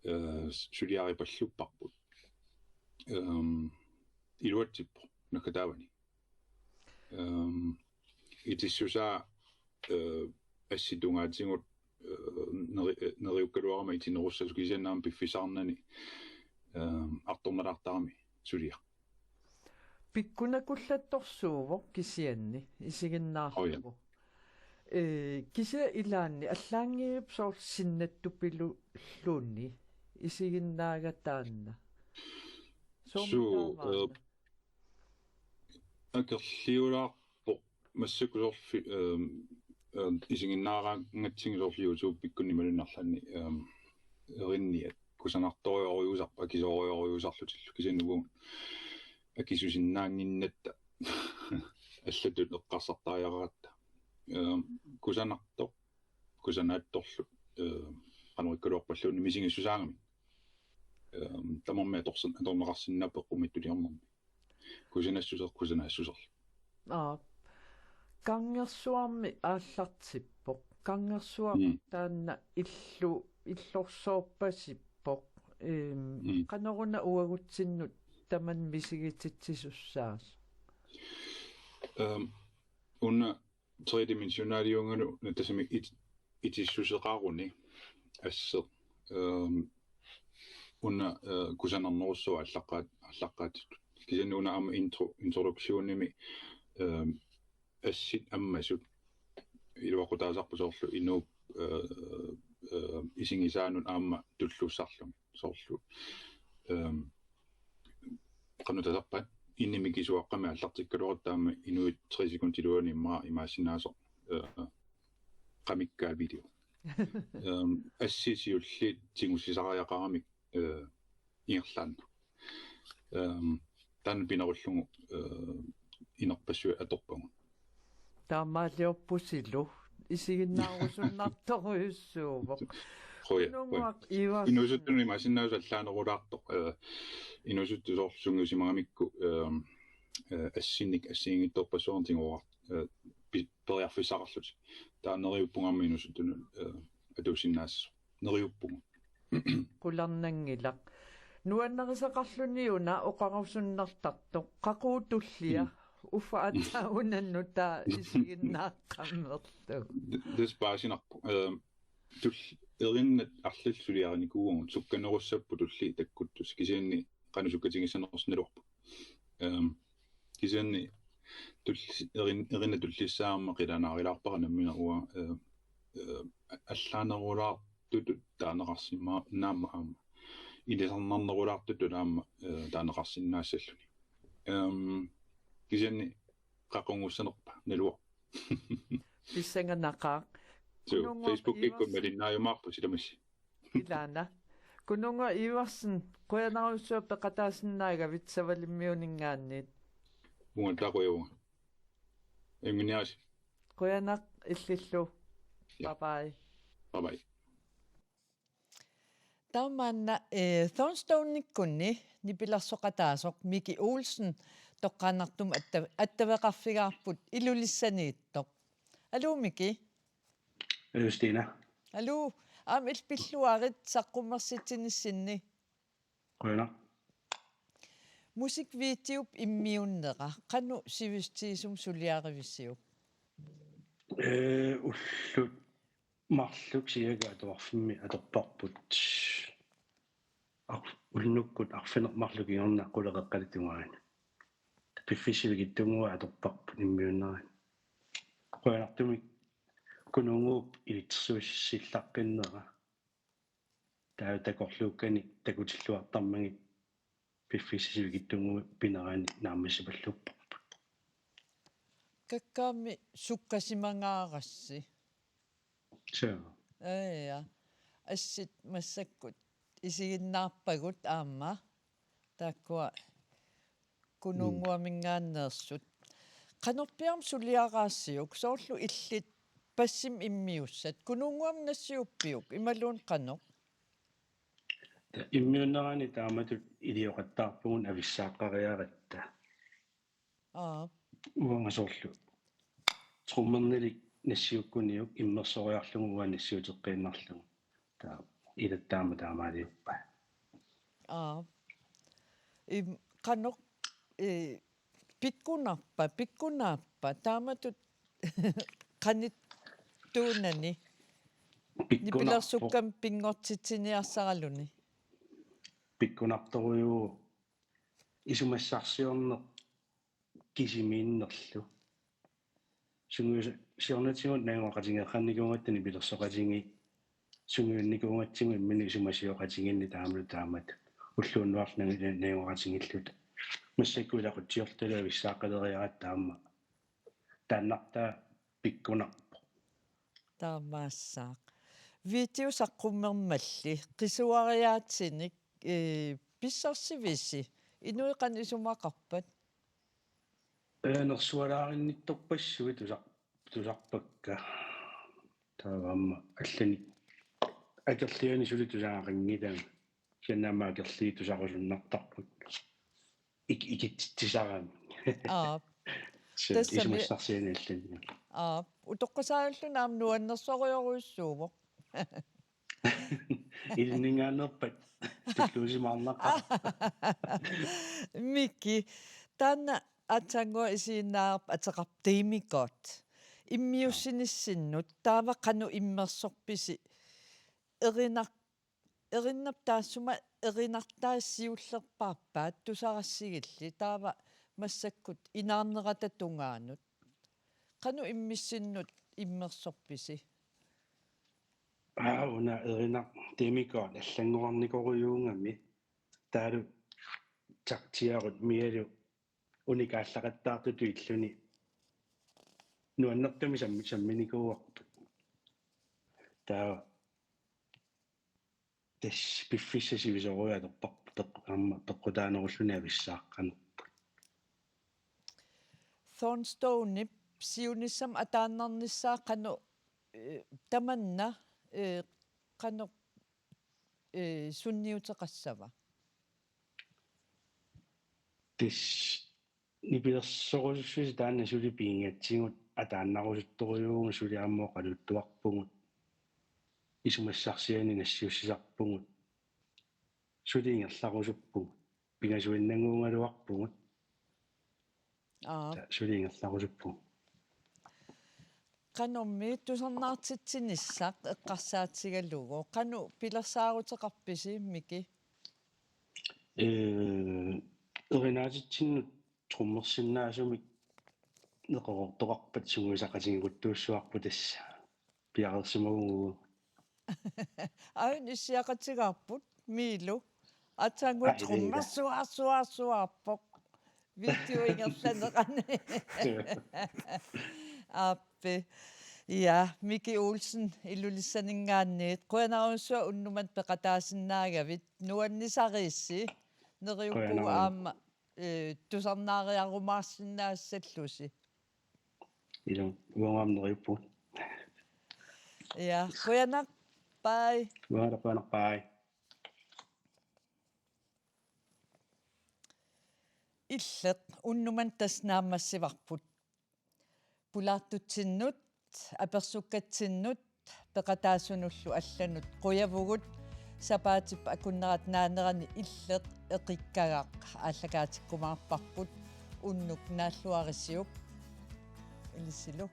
eh, suliaripallupparput. Ehm, iluatsippoq naggataavani. Ehm, itissusaa, eh, assit tungaatigut, eh, neri-, eh, neriukkaluarama itinerussasoq kisianni aamma piffissaqarnani, ehm, artornalaartarami suliaq. Pikkunakullattorsuuvoq kisianni isiginnaarlugu. Oj. Eh, kisianni ilaanni allaanngilluinnarpoq soorlu sinnattupilulluni isiginnaagaq taanna. Soormi suu, taamaana? Eh, akerliulaarpoq massakkut soorlu fi-, ehm, ehm, isiginnaaraangatsigit soorlu YouTube-ikkut imaluunniit arlaanni, ehm, erinniat kusanartorujussuusarput akisoorujussuusarlutillu kisianni uagut akisusinnaannginnatta. allatut eqqarsartariaqaratta. Ehm, kusanartoq, kusanaattorlu, ehm, qanoq ikkaluarpalluunniit misigissusaagami. Ehm, tamarmik atorsin-, atorneqarsinnaapput eqqumiitsuliornermi. Kusanassuseq, kusanaassuserlu. Aap. Kangersuarmi aallartippoq. Kangersuaq Mm. taanna illu-, illorsoorpasippoq. Ehm, Mm. qanoruna uagutsinnut tamanna misigititsisussaasoq? Ehm, una tredimensionaliugalu tassami it-, itissuseqaruni asseq. Ehm, una, eh, kusanarnerussuaq aallaqqaat-, aallaqqaatsitut. Kisianni una aamma intro-, introduktionimi, ehm, assit ammasut iluaqutaasarput soorlu inuup, eh, eh, isigisaanut aamma tulluussarlugit. Soorlu, ehm, qanoq taasarpaat, inni mikisuaqqamik aallartikkaluarutta aamma inuit tre sekundit iluanni immaqa imaassinnaasoq, eh, qamikkaat video. Ehm, assit siulliit tigussisariaqaramik, eh, ingerlaannaq. Ehm, taanna pinerullugu, eh, inerpassuit atorpagut. Taamaaliorpusilu isiginnaarusunnartorujussuuvoq. Qujan, qujan. Kununnguaq Iversen. Inuusuttunut imaassinnaasoq allaanerulaartoq, eh, inuusuttut soorlu sungiusimagamikku, ehm, eh, assinnik assigiinngitsorpassuarnik tiguara-, eh, pi-, periarfissaqarlutik. Taava neriuppunga aamma inuusuttunut, eh, atuusinnaassasoq. Neriuppunga. Qularnanngilaq. Nuannarisaqarluni una oqarusunnartartoq. Qaqugu tullia. Mm. Uffa aatsaat una nutaaq isiginnaaqqammerlugu. T-, tassa paasinarpoq. Ehm, tull-, erinnat arlallit suliarinikuuagut sukkanerussapput tulliit takkuttussat. Kisianni qanoq sukkatigissanersoq naluarpoq. Ehm, kisianni tulli-, erin-, erinnat tullissaat aamma qilanaarilaarpara nammineq uanga, eh, eh, allaanerulaartutut taaneqarsimaarnanga aamma. Ilisarnarnerulaartutut aamma, eh, taaneqarsinnaassalluni. Ehm, kisianni qaqugussanerpa naluara. Pissanganaqaaq. Suu, Kununnguaq Facebookikkut Iversen. Malinnaajumaarput silamassi. Ilaana. Kununnguaq Iversen, qujanarujussuaq peqataasinnaagavit Savalimmiuninngaanniit. Uunga taqujavuga. Imminniarisi. Qujanaq illillu. Ja. Bye bye. Bye bye. Taamaanna, eh, Thornstoneikkunni nipilersoqataasoq Miki Olsen toqqaannartumik atta-, attaveqarfigaarput Ilulissaniittoq. Aluu Miki. Aluu Stina. Aluu, aamma illit pilluarit saqqummersitsinissinni. Qujanaq. Musikvideop immiunnera, qanoq sivisutigisumik suliarivisiuk? Eh, ullut marluk siaga atuarfimmi atorparput. Ar-, unnukkut arfineq-marluk kingorna quleqeqqalit tungaanut. Piffissaq sivikitsunnguaq atorparput immiunnerani. Qujanartumik Kununnguup ilitsersuussillaqqinnerani. Taava takorluukkanik takutilluartarmagit piffissaq sivikitsunnguup pinerani naammassipalluupparput. Kakkaammi sukkasimangaarassi. Suu. Aa, ja. Assit massakkut isiginnaarpagut aamma. Taakkua Kununnguaminngaanneersut. Qanorpiarmi suliaraassiuk, soorlu illit bassimik immiussat. Kununnguamik nassiuppiuk, imaluunniit qanoq? Immiunnerani taamatut ilioqattaarpugut avissaaqqariaratta. Aa. Uanga soorlu trommernilik nassiukkuniuk immersoriarlugu uanga nassiuteqqiinnarlugu. Taava ilattaama taamaaliuppa. Aa. Im, qanoq, eh, pikkunarpa, pikkunaappa, taamatut qanittuunani Pikkunarpoq. Nipilersukkami pinngortitsiniarsaraluni. Pikkunartorujuuvoq isumassarsiorneq kisimiinnerlu. Sungiusi-, siornatigut najugaqatigeeqqannikuugatta nipilersoqatigiit sungiunnikuugatsigu imminut isumasioqatigiinneq taamatut taamatut. Ulloq unnuarlu naju-, najugaqatigiilluta. Massakkut ilaqutsiortali avissaaqqaleriaratta aamma. Taannartaa pikkunarpoq. Taamaassaaq. Video saqqummermalli qisuariaatinik, eh, pissarsivisi? Inuit qanoq isumaqarpat? Ee, nersualaarinnittorpassuit tusar-, tusarpakka. Taava aamma allanik akerlianik suli tusagaqanngilanga. Kisianni aamma akerliit tusarusunnartarput. Ik-, ikitsitsisarami. Aap. Suu, tassami isumassarsiani allani. Aap. Utoqqasaarluni aamma nuannersorujorujussuuvoq. Ilinninngaanneerpat tulluusimaarnaqaaq. Miki, taanna aatsaannguaq isiginnaavarput ateqarpoq demigod. Immiussinissinnut, taava qanoq immersorpisi? Erinar-, erinnap taassuma erinartai siullerpaappaat tusarassigilli, taava massakkut inaarnerata tungaanut. Qanoq immissinnut immersorpisi? Aa, una erinaq demigod allanngorarnikorujuugami. Taavalu taktiarut mialu unikaallaqattaartutut illuni nuannertumik sammi-, samminikuuarput. Taava tassa piffissaq sivisorujuk atorparput peq-, aamma peqqutaanerulluni avissaaqqanerput. Thornstone-ip siunissami ataannarnissaa qanoq, eh, tamanna, eh, qanoq, eh, sunniuteqassava? Tassa nipilersorusussusi taanna suli pigigatsigu ataannarusuttorujuuvugut, suli aamma oqaluttuarpugut. Isumassarsiani nassiussisarpugut. Suli ingerlarusuppugut. Pingasuinnannguugaluarpugut. Aap. Ta-, suli ingerlarusuppugut. Qanormi tusarnaartitsinissaq eqqarsaatigalugu. Qanoq pilersaaruteqarpisi, Miki? Ee, erinaatitsinnut trommersinnaasumik neqeroortoqarpat sungiusaqatigiikuttuussuarput tassa. Piareersimavugut. Aajuna issiaqatigaarput, Miilu. Aatsaannguaq, aa, ilaa, ilaa, trommersuarsuarsuarpoq. Video ingerlanerani. Aappi. Ja, Miki Olsen, Ilulissaninngaanniit. Qujanarujussuaq unnuk manna peqataasinnaagavit. Nuannisariissi. Neriuppugut. Qujanarujussuaq. Aamma, eh, tusarnaariarumaarsinnaassallusi. Ilumut, uanga aamma neriuppugut. Ja, qujanaq. Bye. Uanga qujanaq, bye. Illeq unnuk manna tassa naammassivarput. Pulaartutsinnut, apersukkatsinnut, peqataasunullu allanut qujavugut. Sapaatip akunnerata naanerani Illeq eqikkagaq aallakaatikkumaarparput. Unnuk naalluarisiuk. Ilissilu.